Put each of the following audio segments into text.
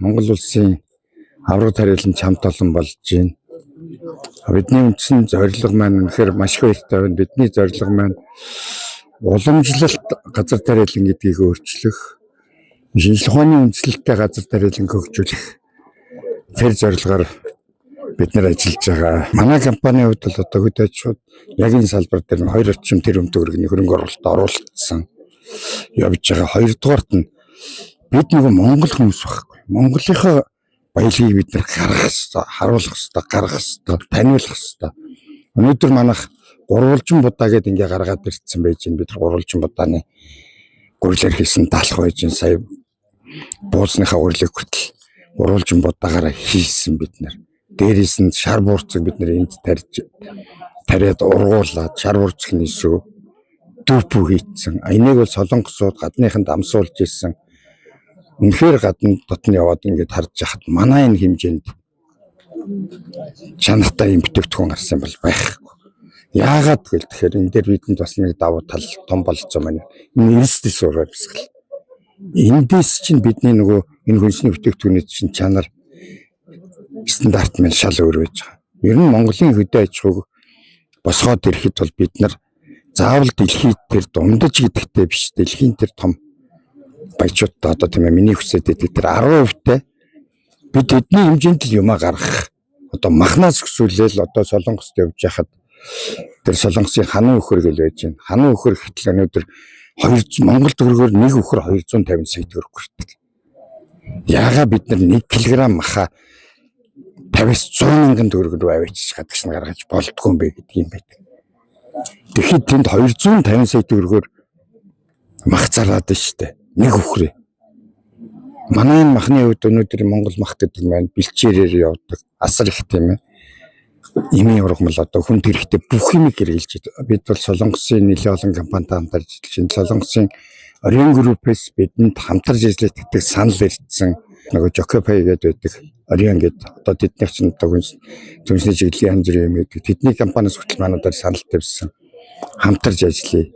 Монгол улсын авраг тариалан чамт олон болж байна. Бидний үндсэн зорилго маань үнэхээр маш их баяртай байна. Бидний зорилго маань уламжлалт газар тариалан гэдгийг өөрчлөх, шинжлэх ухааны үндслэлтэй газар тариалан хөгжүүлэх тэр зорилгоор бид нар ажиллаж байгаа. Манай компанийн хувьд бол одоо хөдөө аж ахуйд яг энэ салбар дээр нь 2 орчим тэрбум төгрөгийн хөрөнгө оруулалт оруулсан явж байгаа. Хоёрдугаарт нь бид нөгөө монгол хүмүүс байхгүй. Монголынхоо баялагийг бид нар гаргах ёстой, харуулах ёстой, гаргах ёстой, таниулах ёстой. Өнөөдөр манайх гурвалжин будаа гэдээ ингээ гаргаад ирсэн байж байна. Бид нар гурвалжин будааны гурилаар хийсэн даалх байж байна. Сая бууцныхаа гурилыг хүртэл гурвалжин будаагаараа хийсэн бид нар. Дээрээс нь шар буурцаг бид нар энд тарьж тариад ургуулад шар буурцгийн сүү дүүпүү хийцэн. Энийг бол солонгосууд гадныханд амсуулж ирсэн. Үнэхээр гадна дотны яваад ингээд харж яхад манай энэ хэмжээнд чанартай юм бүтээгдэхүүн гарсан бол байхгүй. Яагаад гэвэл тэгэхээр энэ дээр бидэнд бас нэг давуу тал том болцоо маань. Энэ эрс дэс ураа бисгэл. Эндээс чинь бидний нөгөө энэ хүнсний бүтээгдэхүүний чинь чанар стандарт маань шал өөр байж байгаа. Ер нь Монголын хөдөө аж ахуйг босгоод ирэхэд бол бид нар заавал дэлхийд тэр дундаж гэдэгтэй биш, дэлхийн тэр том баячуудтай одоо тийм ээ миний хүсээд байдаг тэр 10%-тай бид эдний хэмжээнд л юмаа гаргах. Одоо махнаас өсвөлэл одоо Солонгост явж яхад тэр Солонгосын ханан үхэр гэл байж байна. Ханан үхэр гэтэл өнөөдөр 200 Монгол төгрөгөөр нэг үхэр 250 сая төгрөг хүрдэг. Яагаад бид нар 1 кг маха 50-аас 100 мянган төгрөг рүү авчиж гадагш нь гаргаж болдгоо юм бэ гэдэг юм байдаг. Тэгэхэд тэнд 250 сая төгрөгөөр мах зараад байна шүү дээ. Нэг үхрээ. Манай энэ махны хувьд өнөөдөр Монгол мах гэдэг маань бэлчээрээр явдаг. Асар их тийм ээ. Эмийн ургамал одоо хүн хэрэгтэй бүх юмыг хэрэглэж байдаг. Бид бол Солонгосын нэлээд олон компанитай хамтарч ажиллаж байна. Солонгосын Orion Group-ээс бидэнд хамтарч ажиллах гэдэг санал ирсэн. Нөгөө Jokopay гэдэг байдаг. Orion гэдэг одоо тэднийх чинь одоо хүнс төмсний чиглэлийн янз бүрийн юм гэдэг. Тэдний компаниас хүртэл манайдаар санал тавьсан. Хамтарч ажиллая.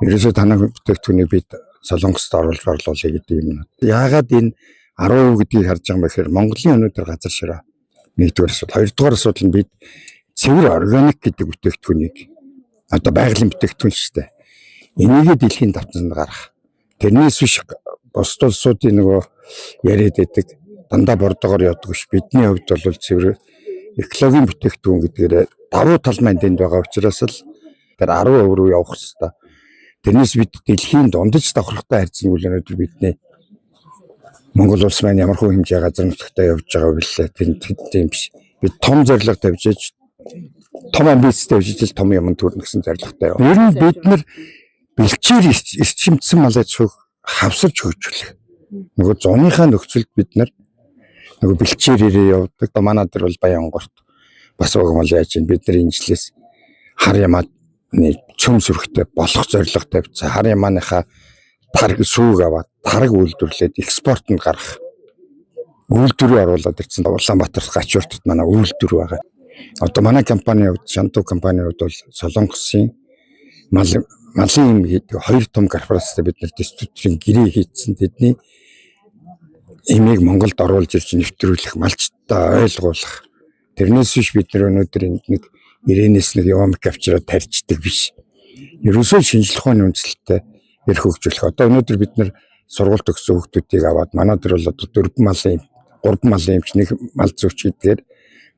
Ерөөсөө танай бүтээгдэхүүнийг бид Солонгост оруулж орлуулъя гэдэг юм. Яагаад энэ 10% гэдгийг харж байгаа юм бэ гэхээр Монголын өнөөдөр газар шираа. Нэгдүгээр асуудал. Хоёрдугаар асуудал нь бид цэвэр органик гэдэг бүтээгдэхүүнийг одоо байгалийн бүтээгдэхүүн шүү дээ. Энийгээ дэлхийн давтамжинд гаргах. Тэрнээс биш бусд улсуудын нөгөө яриад байдаг дандаа бордоогоор явдаг биш. Бидний хувьд бол цэвэр экологийн бүтээгдэхүүн гэдгээр давуу тал маань тэнд байгаа учраас л тэр 10% рүү явах хэрэгтэй. Тэрнээс бид дэлхийн дундаж давхаргатай харьцангуй өнөөдөр бидний Монгол улс маань ямар хөө хэмжээ газар нутагтаа явж байгаа билээ. Тэр тийм биш. Бид том зорилго тавьж иж том амбиц тавьж ижил том юм төрнө гэсэн зорилготой. Ер нь бид нар бэлчээр эрчимдсэн мал аж ахуйг хавсарч хөгжүүлэх. Нөгөө зуныхаа нөхцөлд бид нар нөгөө бэлчээрээ явдаг. Манай дээр бол Баян онгорт бас угмал яаж юм бид нар энэ жилээс хар ямааны цөм сүрхтэй болох зорилго тавьсан. Хар ямааныхаа тараг сүүг аваад тараг үйлдвэрлээд экспортод гаргах үйлдвэрээ оруулаад ирсэн. Улаанбаатарт Гачууртад манай үйлдвэр байгаа. Одоо манай компанийн хувьд Шанту компанийн хувьд бол Солонгосын мал малын юм гэдэг хоёр том корпорацтай бид нар дистрибьюторын гэрээ хийцэн. Тэдний эмийг Монголд оруулж ирж нэвтрүүлэх, малчдаа ойлгуулах. Тэрнээс биш бид нар өнөөдөр энд нэг ирээнээс нэг явамк авчираад тарьждаг биш. Ерөөсөө шинжлэх ухааны үндэслэлтэй эрх хөгжүүлэх. Одоо өнөөдөр бид нар сургууль төгссөн хүүхдүүдийг аваад манай дээр бол одоо дөрвөн малын, гурван малын эмч, нэг мал зүйч гэдгээр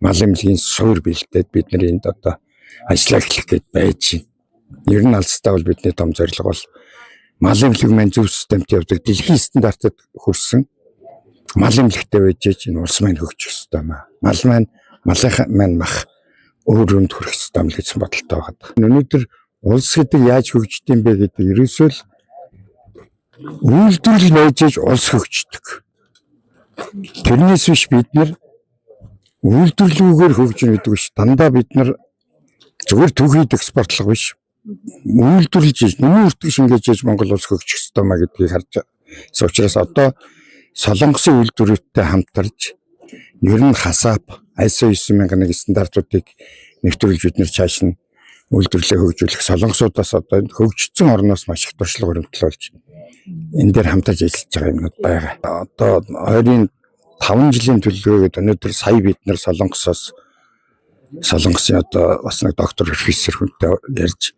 мал эмнэлгийн суур бэлдээд бид нар энд одоо ажиллаа эхлэх гээд байж байна. Ер нь алстаа бол бидний том зорилго бол мал эмнэлэг маань зөв системт явдаг, дэлхийн стандартад хүрсэн мал эмнэлэгтэй байж ээж энэ улс маань хөгжих ёстой юм аа. Мал маань малынхаа маань мах өөр өрөнд хүрэх ёстой юм л гэсэн бодолтой байгаа. Өнөөдөр улс гэдэг яаж хөгждөг юм бэ гэдэг ерөөсөө л үйлдвэрлэл байж ээж улс хөгждөг. Тэрнээс биш бид нар үйлдвэрлэлүүгээр хөгжинэ гэдэг биш. Дандаа бид нар зүгээр түүхийд экспортлох биш. Үйлдвэрлэж ээж, нүмер үртгэж шингээж ээж Монгол улс хөгжих ёстой маа гэдгийг харж байгаа. Учраас одоо Солонгосын үйлдвэрүүдтэй хамтарч ер нь HACCP ISO 9001 стандартуудыг нэвтрүүлж бид нар цааш нь үйлдвэрлэлээ хөгжүүлэх Солонгосуудаас одоо хөгжсөн орноос маш их туршлага баримтлуулж энэ дээр хамтарч ажиллаж байгаа юмнууд байгаа. Одоо ойрын 5 жилийн төлөвлөгөөгээд өнөөдөр сая бид нар Солонгосоос Солонгосын одоо бас нэг доктор профессор хүнтэй ярьж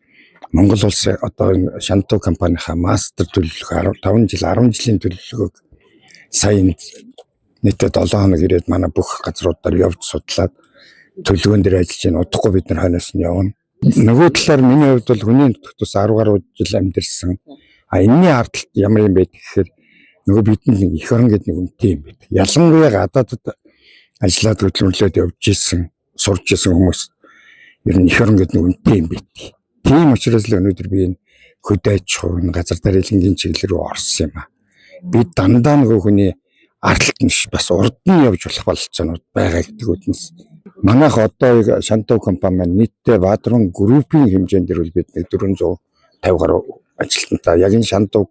Монгол улсын одоо энэ Шанту компанийнхаа мастер төлөвлөгөө 5 жил 10 жилийн төлөвлөгөөг сая энд нийтдээ 7 хоног ирээд манай бүх газруудаар явж судлаад төлөвлөгөөн дээр ажиллаж байна. Удахгүй бид нар хойноос нь явна. Нөгөө талаар миний хувьд бол хүний нутагт бас 10 гаруй жил амьдарсан. А энэний ард талд ямар юм бэ гэхээр нөгөө бидэнд нэг эх орон гэдэг нэг үнэтэй юм байдаг. Ялангуяа гадаадд ажиллаад хөдөлмөрлөөд явж исэн, сурж исэн хүмүүс ер нь эх орон гэдэг нэг үнэтэй юм байдаг. Тийм учраас л өнөөдөр би энэ хөдөө аж ахуй, энэ газар дариалангийн чиглэл рүү орсон юм а. Би дандаа нөгөө хүний ард талд нь биш бас урд нь явж болох бололцоонууд байгаа гэдэг үднэс. Манайх одоо яг Шанту компани маань нийтдээ Баадрун группийн хэмжээнд дэр бол бид нэг 450 гаруй ажилтнтай. Яг энэ Шанту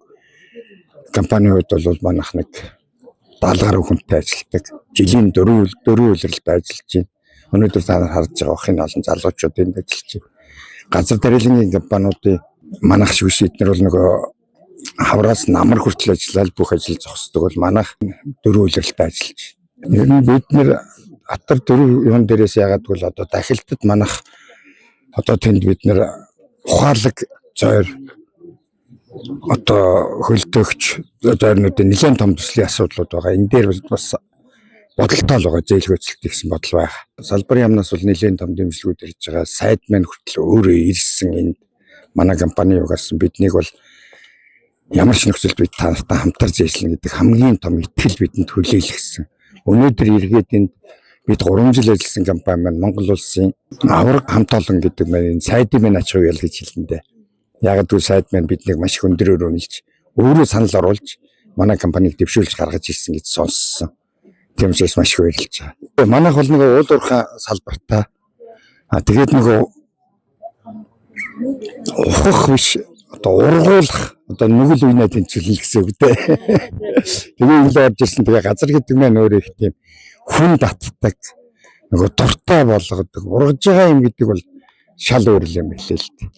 компанийн хувьд бол манайх нэг 70 гаруй хүнтэй ажилладаг. Жилийн дөрвөн улиралд ажиллаж байна. Өнөөдөр та нар харж байгаа бах энэ олон залуучууд энд ажиллаж байна. Газар дариалангийн компаниудын манайх шиг биш эднэр бол нөгөө хавраас намар хүртэл ажиллаад бүх ажил зогсдог бол манайх дөрвөн улиралтай ажиллаж байна. Ер нь бид нэр атар дөрөв юун дээрээс яагаад гэвэл одоо дахилтад манайх одоо тэнд бид нэр ухаалаг зойр одоо хөлдөөгч зойрнуудын нэлээд том төслийн асуудлууд байгаа. Энэ дээр бас бодолтой л байгаа зээлгөөцөлт гэсэн бодол байна. Салбарын яамнаас бол нэлээд том дэмжлэгүүд ирж байгаа. Сайд маань хүртэл өөрөө ирсэн энд манай компани юу гарсан биднийг бол ямар ч нөхцөлд бид та нартай хамтарч ажиллана гэдэг хамгийн том итгэл бидэнд хүлээлгэсэн. Өнөөдөр эргээд энд бид 3 жил ажилласан компани маань Монгол улсын авраг хамт олон гэдэг маань энэ сайдын маань ач хувь ял гэж хэлэндээ. Яг гэвэл сайд маань биднийг маш их өндрөөр үнэлж өөрөө санал оруулж манай компанийг дэвшүүлж гаргаж ирсэн гэж сонссон. Тийм учраас маш их баярлаж байгаа. Манайх бол нөгөө уул уурхай салбартаа а тэгээд нөгөө ухах биш одоо ургуулах одоо нүгэл үенэ тэнцвэрлэл гэсэн үг дээ. Тэгээ илүү орж ирсэн. Тэгээ газар гэдэг маань өөрөө их тийм хүн татдаг нөгөө дуртай болгодог ургаж байгаа юм гэдэг бол шал өөр юм билээ л дээ.